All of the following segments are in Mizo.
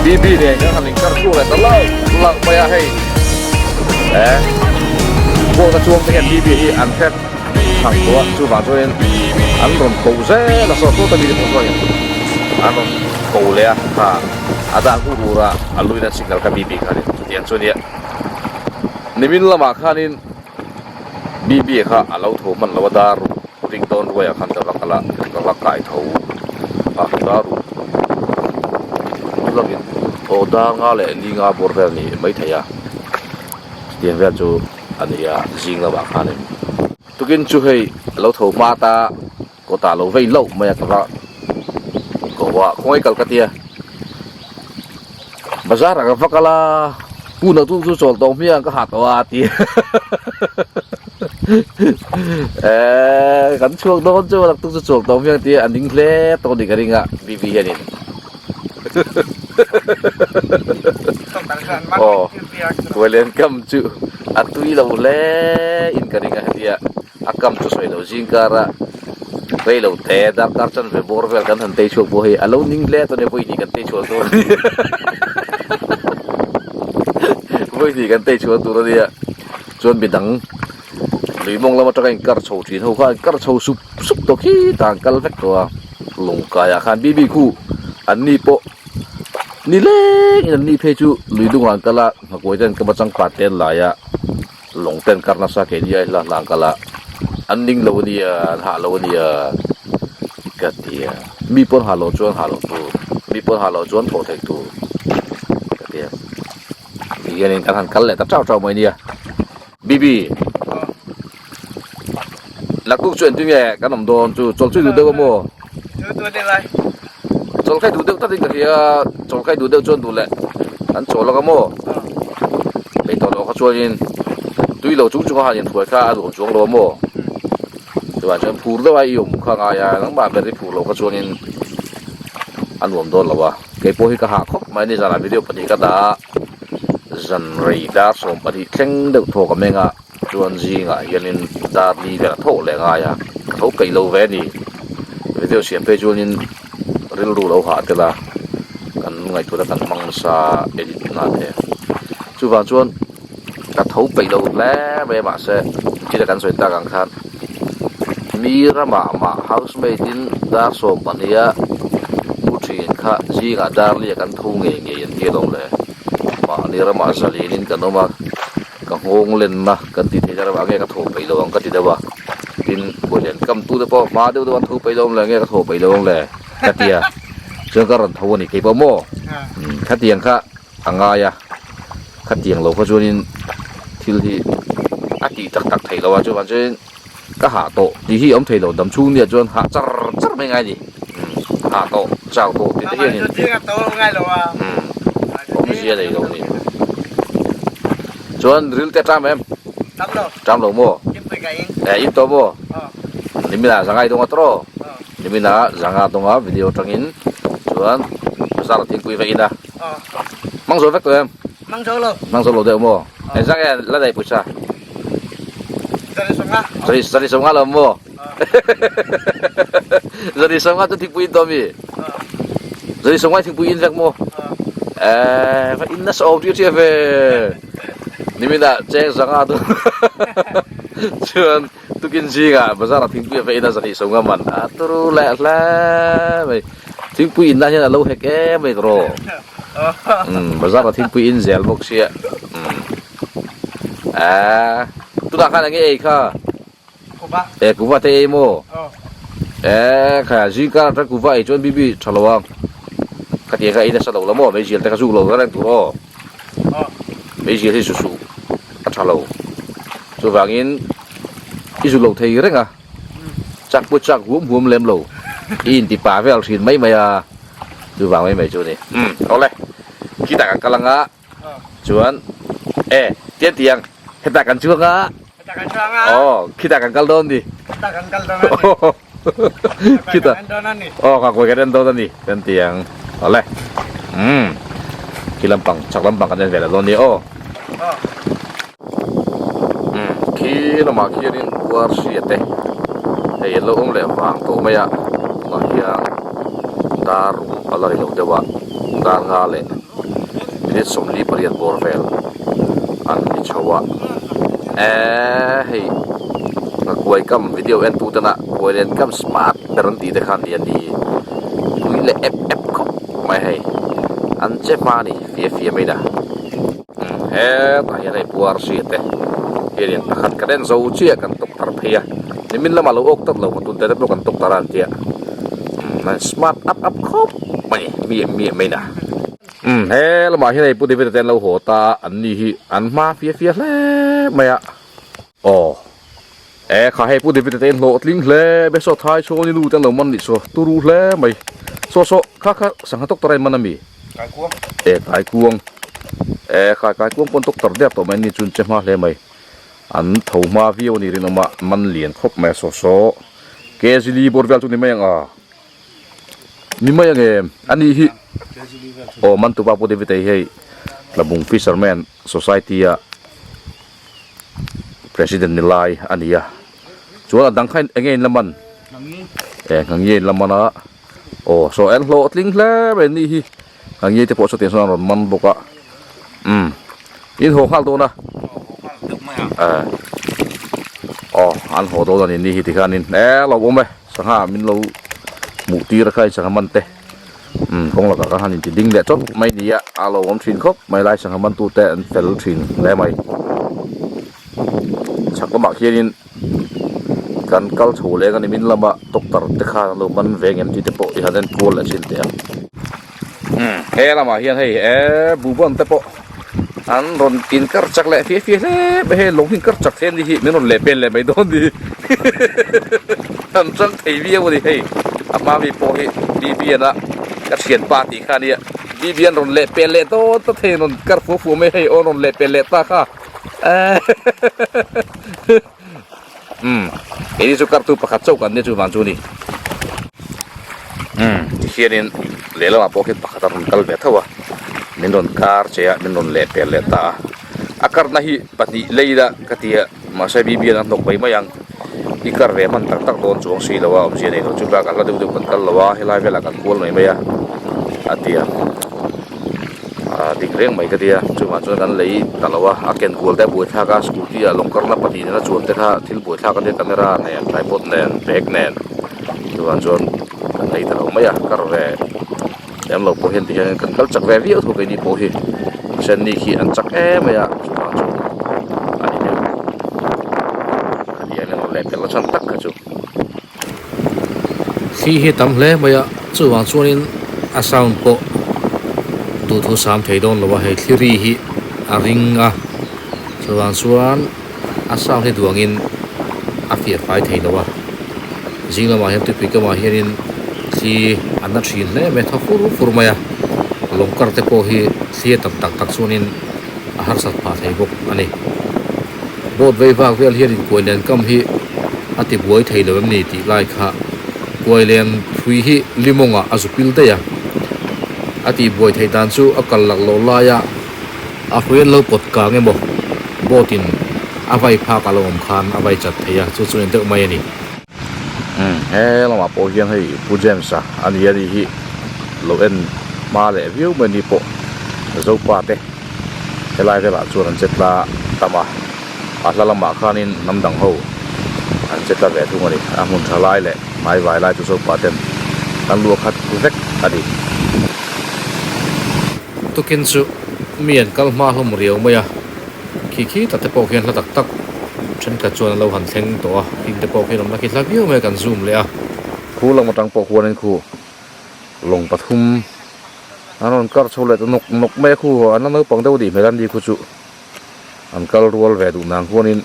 BB nen kan han inkar chhuak leh ta lauh lauh mai a hei eh boat a chuang te hian BB hi an hre thang tawh a chuvang chuanin an rawn ko zel a saw sawta mi te pawh chuanin an rawn ko leh a kha a dan ur ur a a luina signal kha BB khanin chutiang chu ania nimin lamah khanin BB kha a lo tho hman lo a dar ring dawn ruaiah khan ka va kal a ka va kai tho a dar lawkin aw dar nga leh li nga bawr vel a ni maithei a chutiang vel chu a ni a zing lamah khanin tukin chu hei a lo tho hma ta kawtah lo vei loh mai a ka va ko a khawngaih kal ka tia. Bazar ah ka va kal a puna chu chu chawl tawh hmiang ka ha tawh a ti eh kan chhuak dawn chu rak tuk chu chawl tawh hmiang tia a ning hle tawh ni ka ring a bibi hianin aw tuailen kam chu a tui lo hle in ka ring a hetia a kam chu sawi lo zing kar a. Rei lo te darkar chanve bawr vel kan han tei chhuak pawh hei a lo ning hle chuan vawi hnih kan tei chhuah tur a ni vawi hnih kan tei chhuah tur a nia chuan midang lui mawng lam atanga inkar chho thin ho kha inkar chho sup sup tawh khi tah an kal vek tawh a lawngkaiah khan bibi khu an ni pawh ni leng in an ni phei chu lui dungah an kal a nghakuai ten ka bachang pat te an lai a. Lawng ten kar nasa ke nia hla hlang kal a an ning lo ania an hah lo ania ka ti a mi pawn hah loh chuan hah loh tur mi pawn hah loh chuan thawh theih tur ka ti a tihianin kan han kal leh ta chau chau mai ania Bibi naktuk chu engtin nge kan awm dawn chu chawlh chu i duh deuh a maw chawlh kha i duh deuh tlat in ka hria chawlh kha i duh deuh chuan duh leh an chawl lawk a maw hei tawh loh kha chuanin tui lo chung chung a han inhruai kha a duh chuang lo a maw chuvang chuan phur deuh a i awm kha a ngai a nangmah ber i phur loh kha chuanin a nuam dawn lo a keipawh hi ka hah khawp mai a ni zanah video pahnih ka dah a zan rei dar 12 thleng deuh thaw ka meng a. Chuan zingah hianin dar li vel a tho leh ngai a, ka tho peih lo ve a ni. Video siam phei chuanin rilru lo hah tel a, kan ngaihtuahna kan hmang nasa edit na te. Chuvang chuan ka tho peih lo hle mai a mahse thil kan sawi tak ang khan mi ramah mah housemaid in dar 12 a mu thin kha zingah dar li ah kan tho ngei ngei an ti alawm le. Mahni ramah zalinin kan awm a. Ka nghawng lenna kan tih theih na enge ka thaw peih lo ang ka ti deuh a tin buailian kam tu te pawh hma deuh deuh an tho peih lo ang le enge ka thaw peih lo ang le ka ti a chuan ka rawn tho a ni kei pawh maw khatiang kha a ngai a khatiang lo kha chuanin thil hi a tih tak tak theih lo a chuvang chuanin ka hah tawh tih hi awm thei lo dam chhung nia chuan hah char char mai ngai a ni hah tawh chau tawh tih te hianin awmzia nei lo a ni chuan ril te a ṭam em ṭam lo maw eh in tawh maw nimina zangai dawnga tawh nimina zanga dawnga video atangin chuan bazar ah thingpui va in a hmang zo vek tawh em hmang zo lo deuh maw engzah nge la daih pawisa. Zari sawm nga lo maw? Zari sawm nga chu thingpui in tawh mi? Zari sawm nga thingpui in vek maw? Eh, va in nasa awm ṭiah ṭiah ve. Nimina cheng zanga tu chuan tukin zingah bazar ah thingpui a va in a zari sawm nga man a turu leh hle mai. Thingpui in na hian a lo hek em mai tawh. Bazar ah thingpui in zel bawk sia. Eee tunah khan enge ei kha Kuva e kuva te ei maw eee kha zingkar atang kuva ei chuan bibi tha lo ang ka ti kha ei nasa lo la maw meizial te kha zuk lo reng tur aw meizial hi zu suh a tha lo chuvangin i zu lo thei reng a chak pawh chak huam huam lem lo i inti pa vel thin mai mai a chuvang mai mai chu a ni umm awle khitah kan kal anga. Chuan e tian tiang hetah kan chuang a. Hetah kan chuang a. Aw khitah kan kal dawn ni. Hetah kan kal dawn a ni. Khitah kan dawn a ni. Aw ka kawi kan en dawn a ni kan tiang awle. Umm khi lampang chhak lampang kan en ve la dawn ni aw. Aw. Umm khi lamah khianin uar hria te hei an lo awm leh vang tawh mai a tunah hian dar ruk a la ri lo deuh a dar nga leh. Minute 48 bawr vel an ni chho a, eee hei nghakuai kam video en tu tena kuai len kam smart ber an tih te khan ni a ni tui leh ep ep khawp mai hei an che hma a ni fia fia mai na hetah hian hei puar hria te hianin pakhat kan en zo chiah kan tawk tar phei a nimin lamah lo awk tawp lo maw tun te te pawh kan tawk tar a an tia smart up up khawp mai mi mi mai na. Umm he lamah hian hei Pu David-a te an lo haw ta a, an ni hi an hma fia fia hle mai a. Aw e kha hei Pu David-a te in hlawhtling hle mai saw thai chhawn i nu te an lo man nih saw turu hle mai saw saw kha kha sangha doctor a in man ami? Kaikuang. E kaikuang e kha kaikuang pawn doctor der tawh mai an ni chu an che hma hle mai an tho hma viau a ni rinawm a man lian khawp mai a saw saw kg li bawr vel chu ni mai ang a. Ni mai ange ani hi aw Mantupa Pu David-a hi hei Tlabung Fisherman Society a President ni lai a ni a chuan a dang kha enge in la man e ngangi in la man a aw saw en hlawh tling hle mai ani hi ngangi te pawh sawtiang sawn a rawn man bawk a umm in haw nghal dawn a aw an haw dawn a ni ni hi tikhanin e lo awm e. Sangha min lo hmuh tir a kha in sangha man te umm kawng lakah khan han inti ding leh chawt mai ni a a lo awm thin khawp mai lai sangha man tute an fel thin hle mai chhak lamah khianin kan kal chho leng a ni min lama doctor te khan an lo man ve ngem tih te pawh i han en kual leh thin teh ang umm he lamah hian hei eee buhban te pawh an rawn in kar chak leh fia fia hle mai hei lawng hi in kar chak thei a ni hi min rawn leh pen leh mai dawn ni an chang thei viau a ni hei a hma mi pawh hi BBN a ka thianpa tih kha a nia BBN rawn leh pen leh dawn ta thei rawn kar fua fua mai hei aw rawn leh pen leh ta kha umm keini chu kartu pakhat chauh kan nia chuvang chu a ni umm tikhianin lehlamah pawh khian pakhat a rawn kal ve tho a min rawn kar che a min rawn leh pel leh ta a a karna hi pahnih lei la ka ti a mahse bibian a hnawk mai mai ang i kar ve hman tak tak dawn chuang si lo a awmzia nei lo chu bakah hla deuh deuh kan kal lo a helai velah kan kual mai mai a a ti a. Ahh dik reng mai ka tia chuvang chuan kan lei ta lo a a ken kual te a buaithlak a scooty ah lawng karna pahnih nena chuan te kha thil buaithlak a nia camera nen tripod nen bag nen chuvang chuan kan lei ta lo mai a kar ve lem lo pawh hian tihian kan kal chak ve viau tho keini pawh hi sen ni khi an chak em mai a chuvang chu a ni deuh khatiang emaw leh pelh na chhan tak kha chu. Thli hi tam hle mai a, chuvang chuanin a sound pawh duhthu sam thei dawn lo a, hei thli ri hi a ring a, chuvang chuan a sound hi duangin a fiah fai thei lo a, zing lamah hian tupui kamah hianin thli a na thin hle mai a, thaw fur fur mai a, lawng kar te pawh hi thli a tam tak tak chuanin a harsat phah thei bawk a ni. Boat vei vak vel hian in kuai len kam hi a ti buai thei lo em ni tih lai kha kuai len thui hi limawngah a zu pil daih a. A tih buai theih dan chu a kal lak loh laia a hrui an lo pawt kang emaw boat in a vai phak a lo awm khan a vai chat thei a, chu chu en deuh mai a ni. Umm he lamah pawh hian hei Pu James a a ni a ni hi lo en hma leh viau mai ni pawh Zopa te helai velah chuan an che tla tam a a hla lamah khanin hnam dang ho an che tla ve thung a ni a hmun tha lai leh hmai vai lai chu Zopa ten an luah khat vek a ni. Tukin chu mi an kal hma hlawm riau mai a. Khi khi tak te pawh khian hla tak tak thenkhat chuan an lo han thleng tawh a, hing te pawh khian awmna khi hla viau mai a kan zoom leh a. Khu lam atang pawh khuanin khu lawng pathum an rawn kar chho leh ta nawk nawk mai a, khu an la naupang deuh a nih hmel a ni khu chu an kal rual ve duh nang khuanin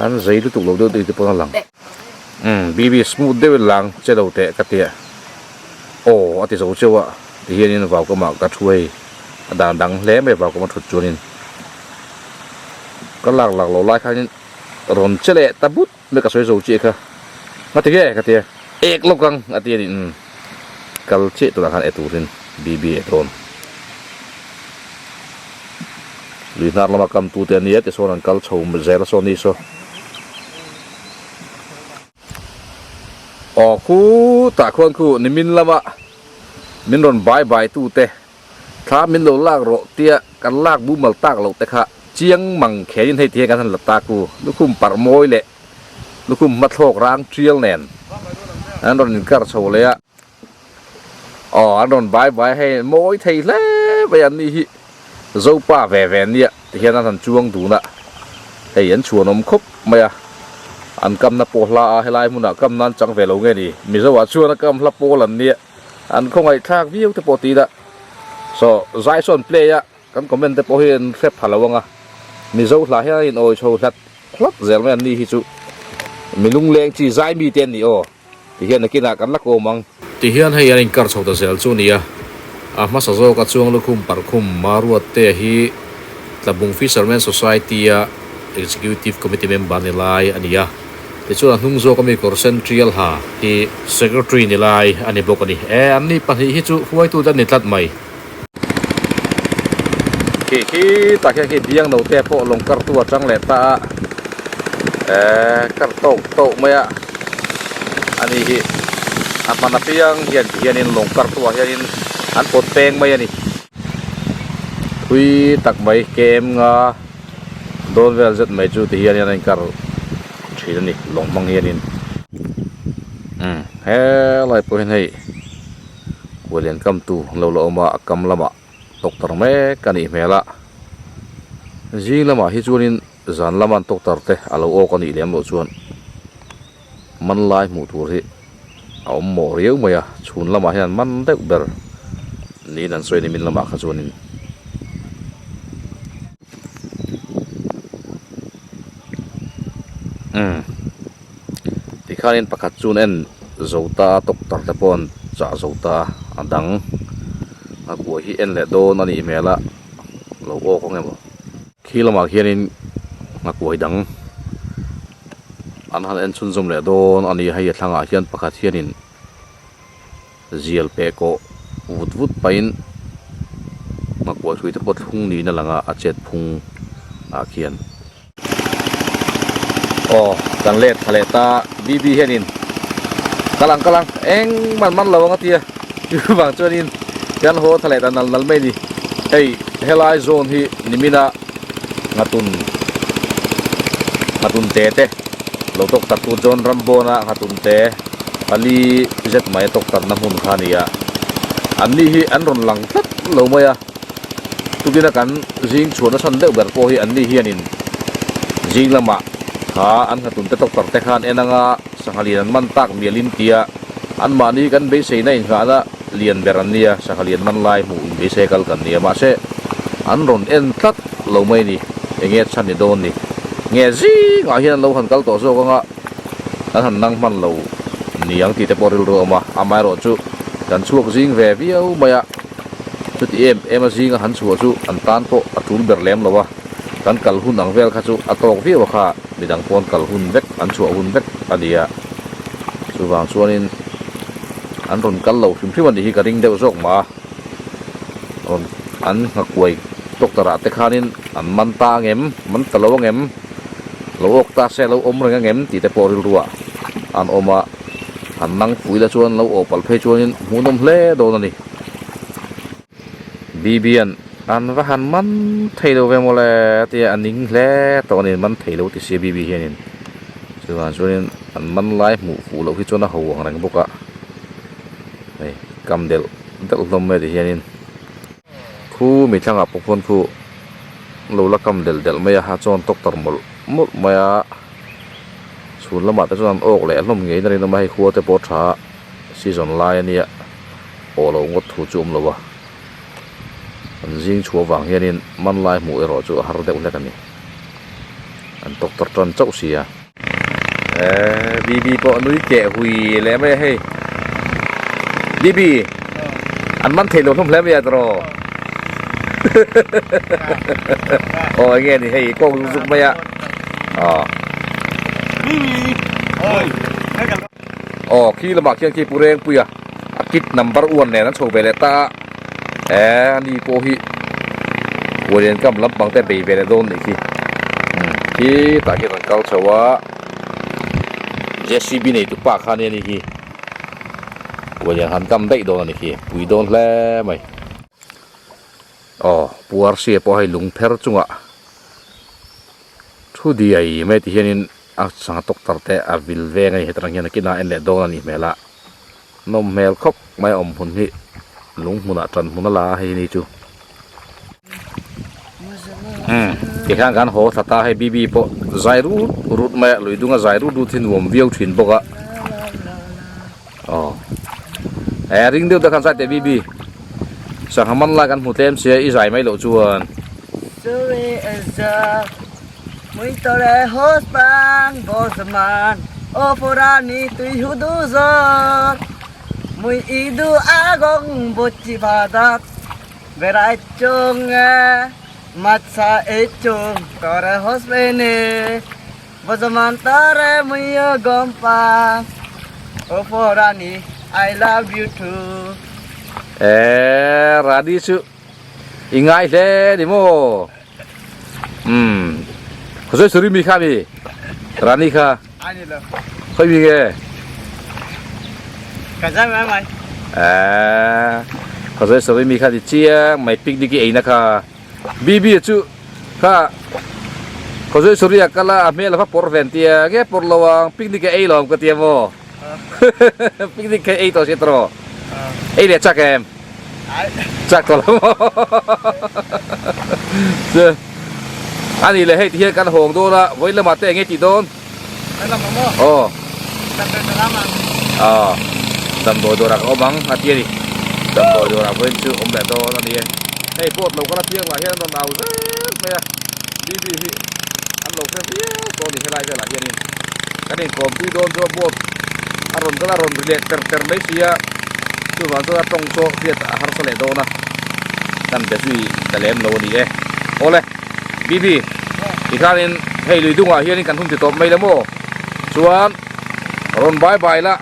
an zei lutuk lo deuh deuh te pawn a lang. Umm bibi smooth deuh in lang che lo teh ka tia aw a ti zo cheu a ti hianin vau kamah ka thu hei a dan dang hle mai vau kama thut chuanin ka lak lak lo lai khanin rawn che leh ta but mai ka sawi zo chiah kha nga ti nge ka tia ek lawk ang a ti a ni umm kal chiah tunah khan e turin bibi e dawn lui hnar lama kam tute a nia tisawn an kal chho zel a saw ni saw. Aw khutah khuan khu nimin lama min rawn bai bai tute Thla min lo lak rawh tia kan lak mumal tak loh te kha chiang mang khenin hei ti hian kan han la tak u. Lukhum parh mawi leh lukhum hmathlawk rang tial nen an rawn inkar chho leh a. Aw an rawn bai bai hei mawi thei hle mai an ni hi Zopa ve ve nia ti hian an han chuang dun a, hei an chhuanawm khawp mai a, an kamna pawh hla a helai hmunah kam nan chang ve lo nge ni Mizo ah chuan a kam hla pawl an nia an khawngaih thlak viau te pawh ti ila saw zai sawn play a kan comment te pawh hi an hre pha lo ang a Mizo hla hian a in awi chho hlat hlat zel mai an ni hi chu mi lungleng chi zai mi te an ni aw. Tihian nakinah kan la kawm ang. Tihian hei an inkar chho ta zel chu nia. A hmasa zawka chuang lukhum parkhum Maruatte hi Tlabung Fishermen Society-a Executive Committee member ni lai a ni a. Tichuan a hnung zawka mi kawr sen tial ha hi Secretary ni lai a ni bawk a ni. E, an ni pahnih hi chu huaitute an ni tlat mai. Khi khi tah khian khi biang no te pawh lawng kar tu a tang leh ta a eh kar tawk tawk mai a ani hi a hman apiang hian ti hianin lawng kar tu ah hianin an pawt peng mai a ni thui tak mai kem nga dawn vel zet mai chu ti hianin an inkar thin a ni lawng hmang hianin umm helai pawh hian hei. Kualian kamtu an lo la awm a, a kam lamah tawktar mek a nih hmel a, zing lamah hi chuanin zan lama an tawktar te a lo awk a nih lem loh chuan man lai hmuh tur hi a awm mawh riau mai a, chhun lamah hian an man deuh ber niin an sawi a ni min lamah kha chuanin. Umm tikhanin pakhat chu an en zo ta a doctor te pawh an chah zo ta a a dang a kuai hi en leh dawn a nih hmel a lo awk ang emaw khi lamah khianin nghakuai dang an han en chhunzawm leh dawn a ni a hei a thlangah hian pakhat hianin. Zial peh kawh vut vut pahin nghakuai hrui te pawh thlung niin a lang a, a chet phung ah khian. Aw kan let thla leh ta BB hianin kal ang kal ang eng man man lo ang a tia chuvang chuanin kan haw thla leh ta nal nal mai a ni. Hei helai zone hi nimina nghatun nghatun te te lo tawk tak tu John Rambona nghatun te. Pali zet mai a tawk tarna hmun kha a ni a, an ni hi an rawn lang tlat lo mai a, tukina kan zing chhuah nasa deuh ber pawh hi an ni hianin zing lamah kha an nghatun te tawk tar te khan en anga sangha lian an man tak mialin tia anmahni kan beiseina inghahna lian ber an nia, sangha lian man lai hmuh inbeisei kal kan nia mahse an rawn en tlat lo mai a ni, enge chhan ni dawn ni, nge zingah hian an lo han kal tawh zawk anga. Kan han nang hman lo niang tih te pawh rilru a awm a, amaherawh chu kan chhuak zing ve viau mai a, chuti em em a zinga han chhuah chu an tan pawh a tul ber lem lo a, kan kal hun ang vel kha chu a tawk viau a kha, midang pawn kal hun vek an chhuah hun vek a ni a, chuvang chuanin an rawn kal lo hrim hrim a nih hi ka ring deuh zawk mah a, rawn an nghakuai doctor ah te khanin an man ta ang em, man ta lo ang em? Lo awk ta se lo awm reng ang em tih te pawh rilruah an awm a, an nang pui la chuan lo awh palh phei chuanin hmuhnawm hle dawn a ni. Bibian an va han man thei lo ve mawle a tia a ning hle tawh a ni, man thei lo ti sia Bibi hianin chuvang chuanin an man lai hmuh fuh loh hi chuan a ho ang reng bawk a, hei kam delh delh hlawm mai ti hianin. Khu mi thlangah pawh khuan khu lo la kam delh delh mai a, a chuan tawk tar mawlh mawlh mai a, chhun lamah te chuan an awk leh hlawm ngeiin a rinawm a, hei khua te pawh a tha a, season lai a nia awh lo ngawt thu chu a awm lo a, an zing chhuah avang hianin man lai hmuh erawh chu a har deuh hlek a ni, an tawk tar tan chauh si a. Eee Bibi pawh a nui keh hui leh mai a hei Bibi an man thei lo hlawm hle mai a tawrh aw eng nge ni hei kawng zuk zuk mai a aw aw khi lamah khian khi pu Rengpui a a kit number one nen an chho ve leh ta a eee ani pawh hi Hualien kam lampang te bei ve leh dawn nih khi umm khi tah khian an kal chho a J C B nei tu pa kha ania ni khi Hualien han kam daih dawn a ni khi pui dawn hle mai. Aw Pu Rca pawh hei lung pher chungah thu diai mai ti hianin a sangha tawktar te a vil veng a ni hetirang hian a kinah en leh dawn a nih hmel a nawm hmel khawp mai a awm hmun hi lung hmunah tan hmun a la a hei ni chu umm tikhian kan haw thla ta hei B_B pawh zai rut rut mai a lui dung a zai rut rut hi nuam viau thin bawk a aw eh ring deuh te khan zai teh B_B sangha man lai kan hmu tlem sia i zai mai loh chuan. Eh Rani chu i ngai hle ni maw umm khaw sawi mi kha mi Rani kha khawi mi nge eh khaw sawi mi kha ti chiang mai picnic i eina kha. Bibi chu kha Khawzui Suri a kal a, a hmel a va pawr ven tia nge pawr lo ang, picnic a ei lo ang ka tia maw? Picnic kha ei tawh si tawh rawh. Ei leh chak em? Chak tawh lo maw? Chu a nih leh hei ti hian kan hawng dawn a, vawiin lamah te eng nge tih dawn? Vawiin lamah maw? Aw. Damdawi dawrah awm ang. Aw, damdawi dawrah ka awm ang a ti a ni. Damdawi dawrah vawiin chu awm leh dawn a ni e. Hei boat lo kal apiang lah hian an rawn au zel mai a, BB hi an lo hre viau tawh a ni helai velah hianin kan inkawm tui dawn chu a boat a rawn kal a rawn ri leh ter ter mai si a, chuvang chuan a tawng chu hriat a harsa leh dawn a, kan be zui ta lem lo a ni e. Awle BB tikhanin hei lui dungah hianin kan hun ti tawp mai la maw chuan rawn bai bai la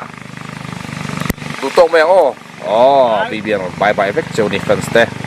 duh tawk mai ang aw. Aw BB an rawn bai bai vek cheu ni fans te.